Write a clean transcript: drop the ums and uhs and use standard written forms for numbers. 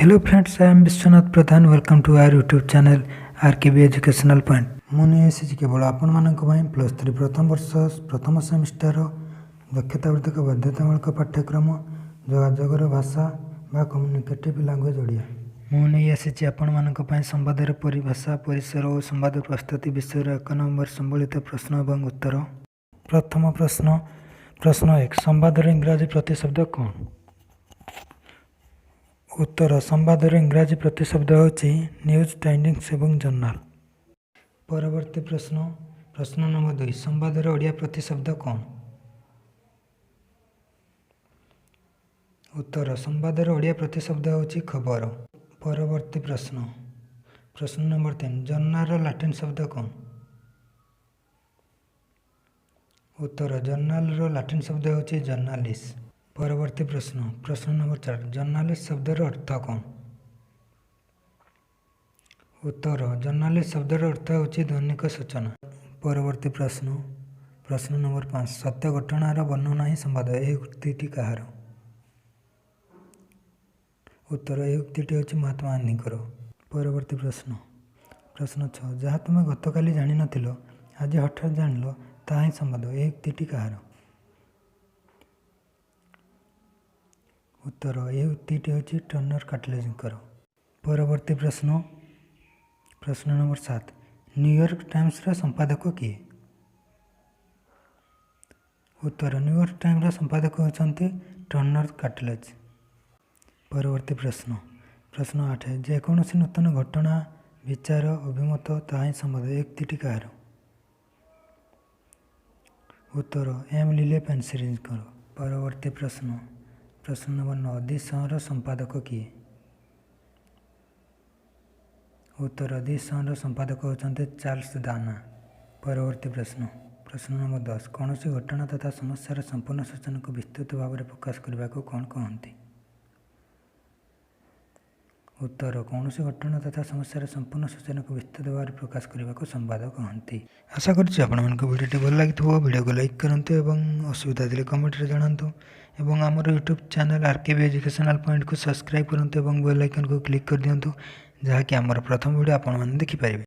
Hello friends, I am Biswanath Pradhan. Welcome to our YouTube channel RKB Educational Point. ମୁଁ ନେଇ ଆସିଛି କେବଳ ଆପଣମାନଙ୍କ ପାଇଁ +3 ପ୍ରଥମ ବର୍ଷ ପ୍ରଥମ ସେମିଷ୍ଟାର ଦକ୍ଷତା ବର୍ଦ୍ଧକ ବାଧ୍ୟତାମୂଳକ ପାଠ୍ୟକ୍ରମ ଯୋଗାଯୋଗର ଭାଷା ବା କମ୍ୟୁନିକେଟିଭ୍ ଲାଙ୍ଗୁଏଜ୍ ଓଡ଼ିଆ। ମୁଁ ନେଇ ଆସିଛି ଆପଣମାନଙ୍କ ପାଇଁ ସମ୍ବାଦର ପରିଭାଷା, ପରିସର ଓ ସମ୍ବାଦ ପ୍ରସ୍ତୁତି ବିଷୟରେ ଏକ ନମ୍ବର ସମ୍ବଳିତ ପ୍ରଶ୍ନ ଏବଂ ଉତ୍ତର। ପ୍ରଥମ ପ୍ରଶ୍ନ, ପ୍ରଶ୍ନ 1, ସମ୍ବାଦର ଇଂରାଜୀ ପ୍ରତିଶବ୍ଦ କ'ଣ? ଉତ୍ତର, ସମ୍ବାଦର ଇଂରାଜୀ ପ୍ରତିଶବ୍ଦ ହେଉଛି ନ୍ୟୁଜ୍, ଟାଇଡିଙ୍ଗସ୍ ଏବଂ ଜର୍ନାଲ। ପରବର୍ତ୍ତୀ ପ୍ରଶ୍ନ, ପ୍ରଶ୍ନ ନମ୍ବର 2, ସମ୍ବାଦର ଓଡ଼ିଆ ପ୍ରତିଶବ୍ଦ କ'ଣ? ଉତ୍ତର, ସମ୍ବାଦର ଓଡ଼ିଆ ପ୍ରତିଶବ୍ଦ ହେଉଛି ଖବର। ପରବର୍ତ୍ତୀ ପ୍ରଶ୍ନ, ପ୍ରଶ୍ନ ନମ୍ବର 3, ଜର୍ନାଲର ଲାଟିନ୍ ଶବ୍ଦ କ'ଣ? ଉତ୍ତର, ଜର୍ନାଲର ଲାଟିନ୍ ଶବ୍ଦ ହେଉଛି ଜର୍ନାଲିସ୍। ପରବର୍ତ୍ତୀ ପ୍ରଶ୍ନ, ପ୍ରଶ୍ନ ନମ୍ବର 4, ଜର୍ନାଲିଷ୍ଟ ଶବ୍ଦର ଅର୍ଥ କ'ଣ? ଉତ୍ତର, ଜର୍ନାଲିଷ୍ଟ ଶବ୍ଦର ଅର୍ଥ ହେଉଛି ଦୈନିକ ସୂଚନା। ପରବର୍ତ୍ତୀ ପ୍ରଶ୍ନ, ପ୍ରଶ୍ନ ନମ୍ବର 5, ସତ୍ୟ ଘଟଣାର ବର୍ଣ୍ଣନା ହିଁ ସମ୍ବାଦ, ଏହି ଉକ୍ତିଟି କାହାର? ଉତ୍ତର, ଏହି ଉକ୍ତିଟି ହେଉଛି ମହାତ୍ମା ଗାନ୍ଧୀଙ୍କର। ପରବର୍ତ୍ତୀ ପ୍ରଶ୍ନ, ପ୍ରଶ୍ନ 6, ଯାହା ତୁମେ ଗତକାଲି ଜାଣିନଥିଲ ଆଜି ହଠାତ୍ ଜାଣିଲ ତାହା ହିଁ ସମ୍ବାଦ, ଏହି ଉକ୍ତିଟି କାହାର? ଉତ୍ତର, ଏହି ଉକ୍ତିଟି ହେଉଛି ଟର୍ନର କାଟଲେଜଙ୍କର। ପରବର୍ତ୍ତୀ ପ୍ରଶ୍ନ, ପ୍ରଶ୍ନ ନମ୍ବର 7, ନ୍ୟୁୟର୍କ ଟାଇମ୍ସର ସମ୍ପାଦକ କିଏ? ଉତ୍ତର, ନ୍ୟୁୟର୍କ ଟାଇମ୍ସର ସମ୍ପାଦକ ହେଉଛନ୍ତି ଟର୍ନର କାଟଲେଜ। ପରବର୍ତ୍ତୀ ପ୍ରଶ୍ନ, ପ୍ରଶ୍ନ 8, ଯେକୌଣସି ନୂତନ ଘଟଣା, ବିଚାର, ଅଭିମତ ତାହା ହିଁ ସମ୍ବାଦ, ଏହି ଉକ୍ତିଟି କାହାର? ଉତ୍ତର, ଏମ୍ ଲିଲେ ପେନ୍ସିରିଙ୍କର। ପରବର୍ତ୍ତୀ ପ୍ରଶ୍ନ, ପ୍ରଶ୍ନ ନମ୍ବର 9, ଦି ସନ୍ର ସମ୍ପାଦକ କିଏ? ଉତ୍ତର, ଦି ସନ୍ର ସମ୍ପାଦକ ହେଉଛନ୍ତି ଚାର୍ଲସ ଦାନା। ପରବର୍ତ୍ତୀ ପ୍ରଶ୍ନ, ପ୍ରଶ୍ନ ନମ୍ବର 10, କୌଣସି ଘଟଣା ତଥା ସମସ୍ୟାର ସମ୍ପୂର୍ଣ୍ଣ ସୂଚନାକୁ ବିସ୍ତୃତ ଭାବରେ ପ୍ରକାଶ କରିବାକୁ କ'ଣ କହନ୍ତି? ଉତ୍ତର, କୌଣସି ଘଟଣା ତଥା ସମସ୍ୟାର ସମ୍ପୂର୍ଣ୍ଣ ସୂଚନାକୁ ବିସ୍ତୃତ ଭାବରେ ପ୍ରକାଶ କରିବାକୁ ସମ୍ବାଦ କହନ୍ତି। ଆଶା କରୁଛି ଆପଣମାନଙ୍କୁ ଭିଡ଼ିଓଟି ଭଲ ଲାଗିଥିବ। ଭିଡ଼ିଓକୁ ଲାଇକ୍ କରନ୍ତୁ ଏବଂ ଅସୁବିଧା ଥିଲେ କମେଣ୍ଟରେ ଜଣାନ୍ତୁ ଏବଂ ଆମର ୟୁଟ୍ୟୁବ୍ ଚ୍ୟାନେଲ୍ ଆର୍ କେ ବି ଏଜୁକେସନାଲ୍ ପଏଣ୍ଟକୁ ସବସ୍କ୍ରାଇବ୍ କରନ୍ତୁ ଏବଂ ବେଲ୍ ଆଇକନ୍କୁ କ୍ଲିକ୍ କରିଦିଅନ୍ତୁ, ଯାହାକି ଆମର ପ୍ରଥମ ଭିଡ଼ିଓ ଆପଣମାନେ ଦେଖିପାରିବେ।